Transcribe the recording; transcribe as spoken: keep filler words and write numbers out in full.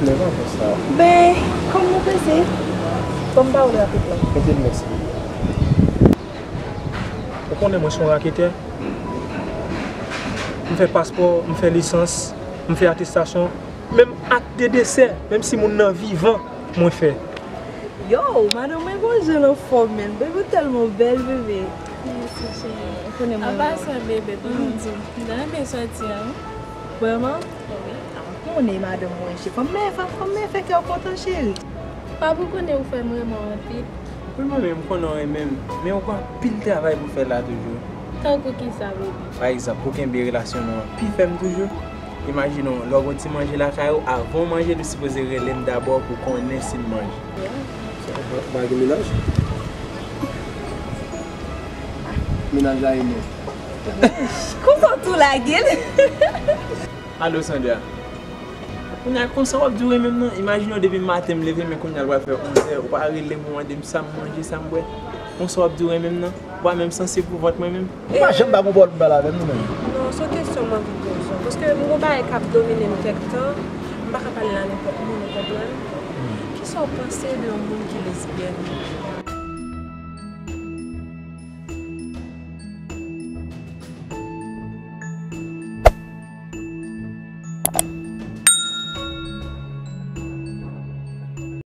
Lè m ap fè sa. Ben, kòm nou prese, ban m pawòl rapid lan. Mete l, mèsi. Ou konnen mwen se yon raketè. M fè paspò, m fè lisans, m fè atestasyon, menm ak de desè, menm si moun nan vivan, mwen fè. Yo, madanm mwen gon jan l anfòm, menn. Bebe, ou tèlman bèl, bebe. Mèsi, cheri. Ou konnen mwen renmen w. An pasan, bebe, pou nou di, m ta renmen sòti a, wi. Vrèman? Wi. A, konnen madanm mwen, cheri. Fò m men, fò, fò m men fè kè w kontan, cheri. Papa, ou konnen ou fè m renmen w anpil. Wi, manmi, m konnen w renmen m, men ou gen anpil travay pou fè la toujou. Tankou kisa, bebe? Pa egzanp, pou kenbe relasyon nou an pi fèm toujou. Imajine w, lè w gon ti manje lakay ou, avan w manje l, ou sipoze rele m dabò pou konnen si m manje. Ou pa gen mennaj? Mennaj la e mwen. Konsa w tou lage l? Alo, Sandra. Kounye a, konsa w ap di w renmen m nan? Imajine w, depi maten m leve, men kounye a l pral fè onzè, ou pa rele m, ou mande m sa m manje, sa m bwè. Konsa w ap di w renmen m nan? Ou pa menm sansib pou vant mwen menm? Ou pa janm pa gon pawòl pou pale avè m, non, menm. Non, se yon kesyon m anvi poze w. Paske m gon bagay k ap domine m kèk tan, m pa ka pale l a nenpòt moun, ou konprann? Kisa w panse de yon moun ki lesbyèn?